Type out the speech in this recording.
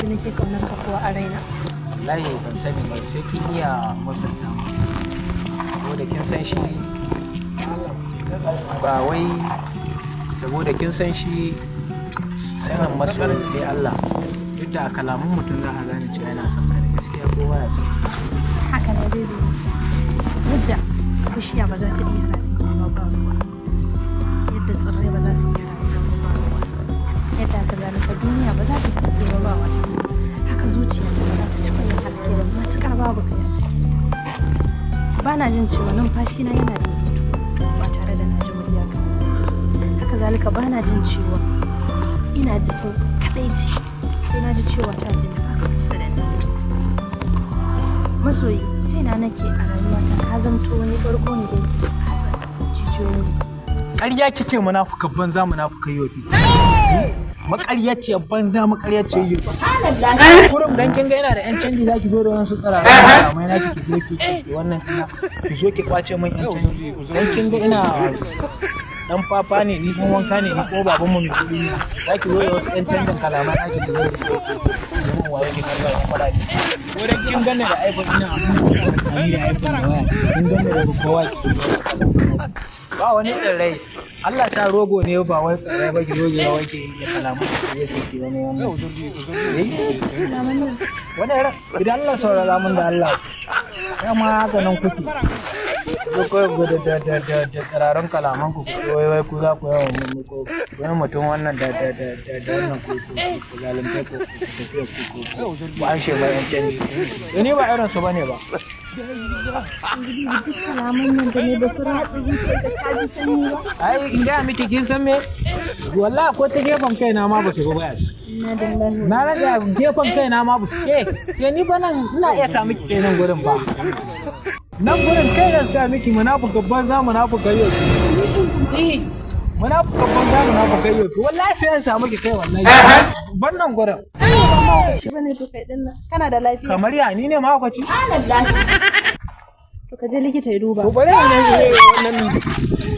Yadda nake kaunar ka kuwa a raina? Wallahi ban sani ba, sai kin iya musanta mu. Saboda kin san shi ba wai, saboda kin san shi sanin masoyi sai Allah. Duk da kalamun mutum za a gane cewa yana son ka da gaskiya ko baya son ka. Haka ne baby. Yadda bishiya ba za ta iya rayuwa ba ruwa, yadda tsirrai ba za su iya rayuwa ba ruwa, yadda haka zalika duniya ba za ta haske ba ba wata, haka zuciya ba za ta taɓa yin haske ba matuƙar babu kai a ciki. Ba na jin cewa numfashi na yana daidaito ba tare da na ji murya ka. Haka zalika ba na jin cewa ina cikin kadaici sai na ji cewa ta fi haka kusa da ni. Masoyi, na nake a rayuwata, ka zamto wani farko ne da yake ratsa jijiyoyin jiki. Ƙarya kike, munafukan banza, munafukan yofi, maƙaryaciyar banza, maƙaryaciyar yofi. Kurum dan kin ga yana da yan canji, zaki zo da wasu tsararren kalamai na, ki zo ki wannan ina, ki zo ki kwace min yan canji. Dan kin ga ina dan fafa ne ni, kuma wanka ne ni, ko baban mu mai kuɗi ne, zaki zo da wasu yan canjin kalamai na, ki zo ki mun waye, ki karba ki fara ni. Ko dan kin ganni da iPhone, ina amfani da iPhone da waya, kin ganni da kowa, ki ba wani tsirrai. Allah ta rogo ne, ba wai tsirrai ba. Ki zo ki wai ki da kalamu ki zo ki wani wannan. Wani idan Allah saurara mun da Allah, ma haka nan kuke ko kawai da tsirarin kalaman ku, wai wai ku za ku yawan mun ko wani mutum wannan da wannan ku zalunta ku, ku tafiya ku an mai yan canji. Ni ba irin su bane ba. Duk kalaman nan da ne ba su ratsa zuciyarka ka ji sanyi ba? Ai in ga miki, kin san me, wallahi ko ta gefen kaina ma ba su ba bayas. Inna lillahi wa Na rage gefen kaina ma ba su ke ni ba. Nan ina iya sa miki kai nan gurin ba, nan gurin kai nan sa miki. Munafukan banza, munafukan yau, eh, munafukan banza, munafukan yau. Wallahi sai an sa miki kai, wallahi ban nan gurin. Shi bane. To kai din nan kana da lafiya? Kamar ya ni ne mahaukaci? To ka je likita ya duba. To bari ne wannan.